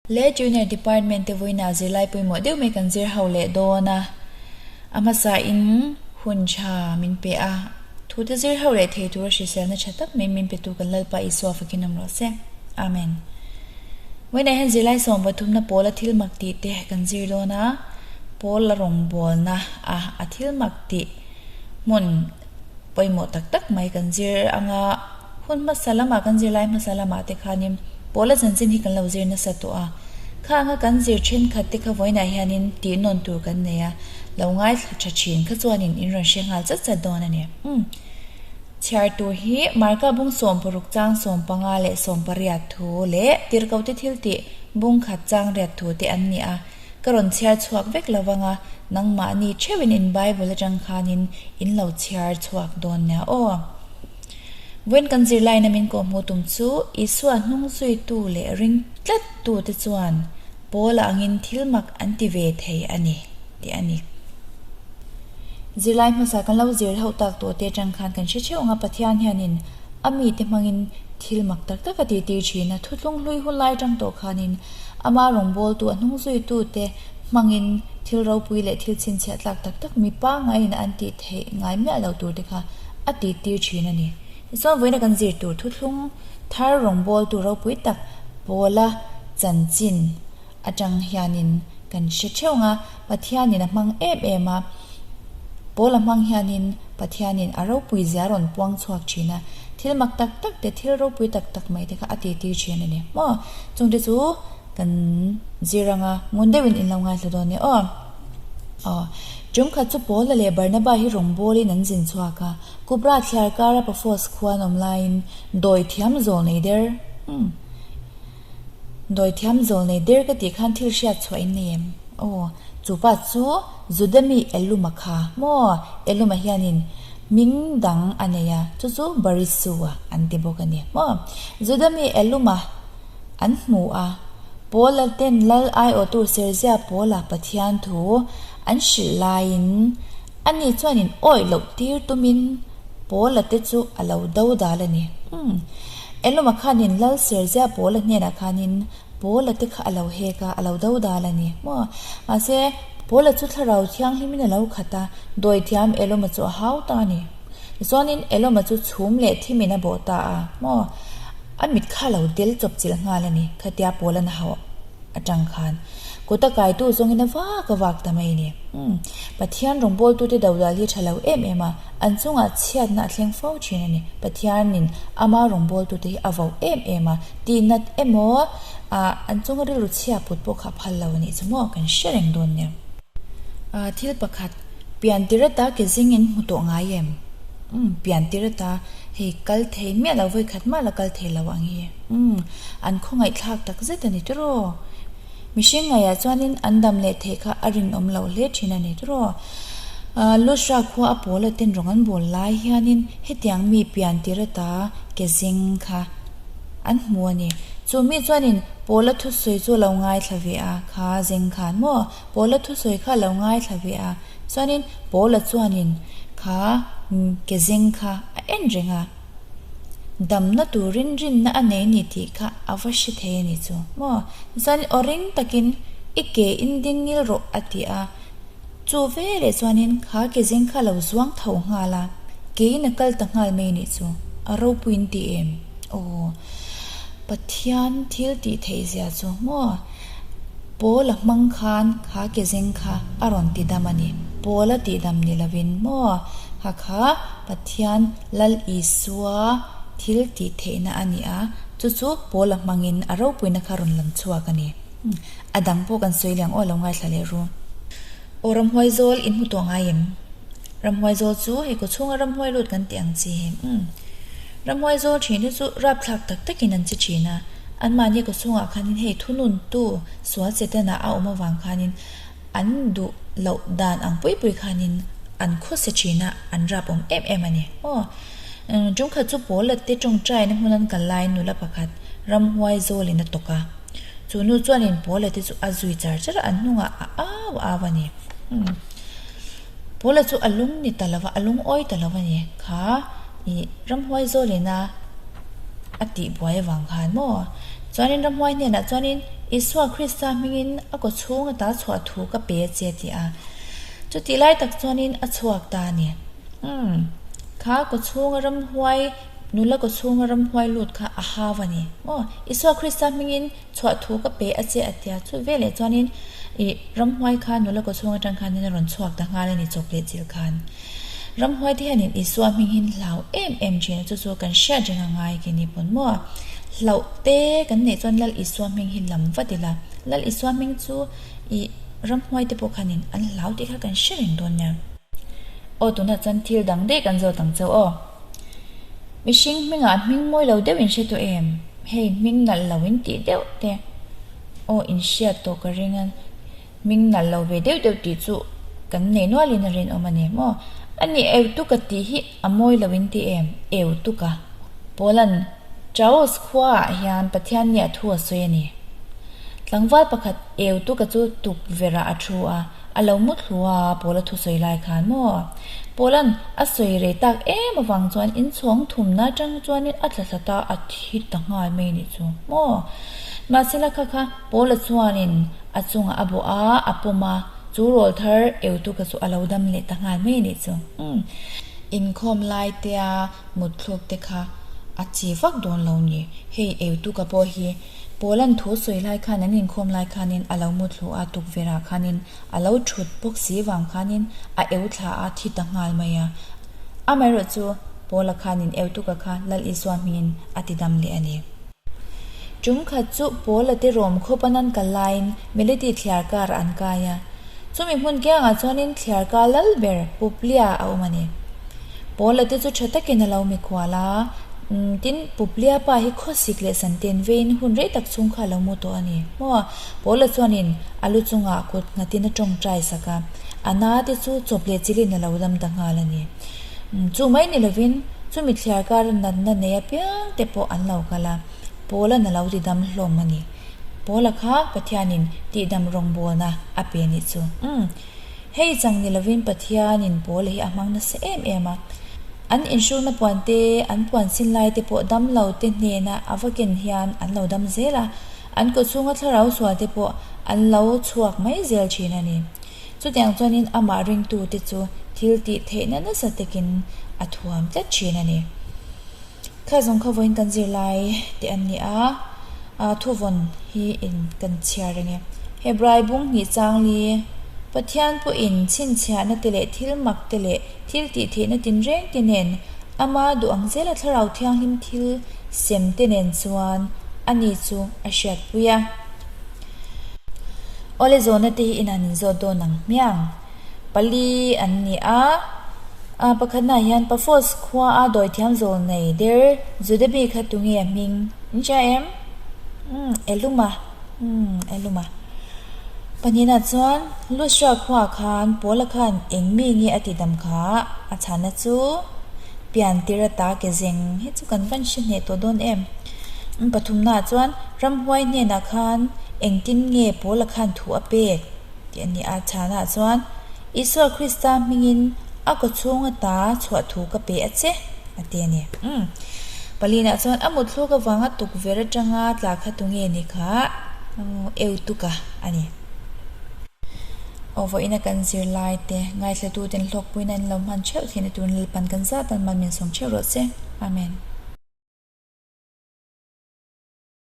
Le Junior Department te vawiinah zirlai pawimawh deuh mai kan zir ho leh dawn a, a hmasa in hun tha min pe a, thu te zir ho leh thei tura hriselna tha tak mai min pe tu kan Lalpa Isua fakin awm rawh se. Amen. Vawiinah hian zirlai 13 na pawla thil mak tih te kan zir dawn a, pawl a rawngbawlna a a thil mak tih hmun pawimawh tak tak mai kan zir anga, Hun hmasa lamah kan zirlai hmasa lamah te khanin Pawla chanchin hi kan lo zir nasa tawh a. Kha anga kan zir thenkhat te kha vawiinah hianin tih nawn tur kan nei a, lo ngaithla tha thin kha chuanin in rawn hre nghal chat chat dawn a ni. Umm. Chhiar tur hi Marka bung 16 chang 15 leh 18 thu leh Tirhkohte thiltih bung khat chang riat thu te an ni a. Ka rawn chhiar chhuak vek lo vang a, nangmahni theuhin in Bible atang khanin in lo chhiar chhuak dawn nia aw. Vawiin kan zirlaina min kawhhmuh tum chu Isua hnung zuitu leh ring tlattute chuan Paula angin thil mak an ti ve thei a ni, tih a ni. Zirlai hmasa kan lo zir hauh tak tawh te atang khan kan hre theuh ang a, Pathian hianin a mite hmangin thil mak tak tak a tihtir thin a, thutlung hlui hun lai atang tawh khanin ama rawngbawltu a hnung zuitute hmangin thil ropui leh thil chhinchhiah tlak tak tak mipa ngaiin an tih theih ngai miah lo tur te kha a tihtir thin a ni. Tichuan vawiina kan zir tur thuthlung thar rawngbawltu ropui tak Paula chanchin atang hianin kan hre theuh ang a, Pathianin a hmang em em a, Paula hmang hianin Pathianin a ropui zia rawn puang chhuak thin a, thil mak tak tak te, thil ropui tak tak mai te kha a tihtir thin a ni. Maw? Chungte chu kan zir ang a, ngun deuhin in lo ngaithla dawn nia aw. Aw, tum khat chu Paula leh Barnaba hi rawngbawlin an zin chhuak a, Kupra thliar kara Paphos khua an awm laiin dawi thiam zawl nei der, umm, dawi thiam zawl nei der ka tih khan thil hriat chhuah in nei em? Aw, chu pa chu Juda mi Eluma kha maw? Eluma hianin hming dang a nei a, chu chu Barisua an ti bawk a ni maw? Juda mi Eluma. An hmu a, Paula ten Lal aiawhtu Serzia Paula Pathian thu an hrilh laiin ani chuan in awih loh tir tumin Paula te chu a lo do dal a ni. Umm. Eloma khanin Lal Serzia Paula hnenah khanin Paula te kha a lo hek a, a lo do dal a ni. Maw? Mahse, Paula chu Thlarau Thianghlimin a lo khat a, dawithiam Eloma chu a hau ta a ni. Tichuanin Eloma chu chhum leh thimin a bawh ta a. Maw? A mit kha lo del chawp chilh nghal a ni, khatia pawl an hauh atang khan. Kut a kaitu zawngin a vak a vak ta mai a ni. Umm, Pathian rawngbawltute dodal hi tha lo em em a, an chungah chhiatna a thleng fo thin a ni. Pathianin ama rawngbawltute hi a vo em em a, tihnat emaw, ah, an chunga rilru chhia put pawh kha a phal lo a nih chu maw, kan hre reng dawn nia. Ah, thil pakhat, pian tir ata ke zing in hmu tawh ngai em? Umm, pian tir ata. Hei kal thei miah lo vawi khat mah la kal thei lo ang hi. Umm, an khawngaih thlak tak zet a ni tiraw? Mihring ngaihah chuanin an dam leh theih kha a rinawm loh hle thin a ni tiraw? Ahh, Lusra khua a pawl a ten rawng an bawl lai hianin hetiang mi pian tir ata ke zing kha an hmu a ni. Chu mi chuanin Pawla thusawi chu a lo ngaithla ve a, kha zeng khan maw? Pawla thusawi kha a lo ngaithla ve a. Chuanin Paula chuanin kha ke zeng kha a en reng a, damna turin rinna a nei ni tih kha a va hre thei a ni chu maw. Tichuanin aw ring takin i ke in ding ngil rawh a ti a, chu veleh chuanin kha ke zeng kha a lo zuang tho nghal a, keiin a kal ta nghal mai ni chu, a ropuiin ti em? Aw, Pathian thil tih theih zia chu maw. Paul a hmang khan kha ke zeng kha a rawn ti dam a ni. Paul a tih dam ni lovin maw kha kha Pathian Lal Isua thil tih theihna a ni a, chu chu Paul a hmangin a ropuina kha rawn lam chhuak a ni. A dang pawh kan sawi leh ang aw lo ngaithla leh ru. Aw ramhuai zawl in hmu tawh ngai em? Ramhuai zawl chu hei kaw chhunga ramhuai lut kan tih ang chi hi. Umm. Ramhuai zawl thin hi chu rapthlak tak takin an che thin a, anmahni kaw chhungah khanin hei thununtu sual chetenah a awm avang khanin an duh loh dan ang pui pui khanin an khawsa thin a, an rap awm em em a ni. Aw. Tum khat chu Paula te tawngtaina hmun an kal laiin nula pakhat ramhuai zawlin a tawk a. Chu nu chuanin Paula te chu a zui char char a, an hnungah a au au a ni. Umm. Paula chu a lung ni ta lova, a lung awi ta lo a ni. Kha i ramhuai zawlina a tih buai avang khan maw? Chuanin ramhuai hnenah chuanin Isua Krista hmingin a kawchhung ata chhuah thu ka pe a che a ti a. Chutih lai tak chuanin a chhuak ta a ni. Umm, kha kawchhunga ramhuai, nula kawchhunga ramhuai lut kha a hau a ni. Aw, Isua Krista hmingin chhuah thu ka pe a che a tia. Chu veleh chuanin ih ramhuai kha nula kawchhung atang khanin a rawn chhuak ta nghal a ni chawp leh chil khan. Ramhuai te hianin Isua hming hi hlau em em thin a, chu chu kan hriat reng a ngai ke ni pawn maw? Hlauh te kan neih chuan Lal Isua hming hi lam vat ila, Lal Isua hming chu ih ramhuai te pawh khanin an hlau tih kha kan hre reng dawn nia. Aw tunah chuan thil dang daih kan zawt ang chauh aw. Mihring hmingah hming mawi lo deuh in hre tawh em? Hei hming nalh lo in tih deuh te aw in hriat tawh ka ring a. Hming nalh lo ve deuh deuh tih chu kan nei nualin a rinawm a ni maw? A ni Eutuka tih hi a mawi lo in ti em? Eutuka. Paula'n Chaos khuaah hian Pathian nia thu a sawi a ni. Tlangval pakhat Eutuka chu tukverhah a thu a, a lo mu thlu a Paula thusawi lai khan maw? Paula'n a sawi rei tak em avang chuan inchhawng thumna atang chuanin a tla thla ta a thi ta nghal mai nih chu maw? Mahsela kha kha Paula chuanin A chungah a bawh a, a pawm a, chu rawl thar Eutuka chu a lo dam leh ta nghal mai a nih chu. Umm. Inkhawm lai tea mutthluk te kha a chi vak dawn lo ni. Hei Eutuka pawh hi Paula'n thu sawi lai khan an inkhawm lai khanin a lo muthlu a, tukverhah khanin a lo thut bawk si vang khanin a eu thla a thi ta nghal mai a. Amaherawhchu chu Paula khanin Eutuka kha Lal Isua hmingin a ti dam leh a ni. Tum khat chu Paula te rawm khawp an an kal laiin Meliti thliar kar an kai a. Chumi hmun kiangah chuanin thliar kar lal ber Puplia a awm a ni. Paula te chu tha takin a lo mikhual a, tin Puplia pa hi khawsik leh santen veiin hun rei tak chhung kha a lo mu tawh a ni. Maw? Paula chuanin a lu chungah kut nghatin a tawngtai sak a, a na te chu chawp leh chilin a lo dam ta nghal a ni. Chu mai ni lovin chumi thliar kar natna nei apiang te pawh an lo kal a, Paula'n a lo tidam hlawm a ni. Paula kha Pathianin tihdam rawngbawlna a pe nih chu. Umm. Hei chang ni lovin Pathianin Paula hi a hmang nasa em em a. An inhrukna puan te, an puan sin lai te pawh dam lo te hnena a va ken hian an lo dam zel a, an kawchhunga thlarau sual te pawh an lo chhuak mai zel thin a ni. Chutiang chuanin amah ringtute chu thil tih theihna nasa takin a thuam tlat thin a ni. Kha zawng kha vawiin kan zirlai te an ni a, a thuvawn hi in kan chhiar reng e. Hebrai bung hnih chang li, Pathian pawhin chhinchhiahna te leh thil mak te leh thil tih theihna tinreng te nen ama duh ang zela thlarau thianghlim thil sem te nen chuan ani chu a hriatpui a. Awle zawhna te hi inah an inzawt dawn ang hmiang. Pali an ni a, a pakhatnaah hian Paphos khua a dawithiam zawl nei der Juda mi kha tunge a hming? In hria em? Umm Eluma, umm Eluma. Pahnihnaah chuan Lustra khuaah khan Paula khan eng mi nge a tihdam kha? A chhanna chu pian tir ata ke zeng hi chu kan van hre hneh tawh dawn em? Umm pathumnaah chuan Ramhuai hnenah khan engtin nge Paula khan thu a pek tih a ni a, chhanah chuan Isua Krista hmingin a kawchhung ata chhuah thu ka pe a che a ti a ni. Umm. Palinah chuan a mutthluk avanga tukverh atanga tla kha tunge ni kha Eutuka a ni. Aw vawiina kan zirlai te ngaithlatuten hlawkpuina an lo hman theuh theihna turin Lalpan kan zat an man min sawm theuh rawh se. Amen.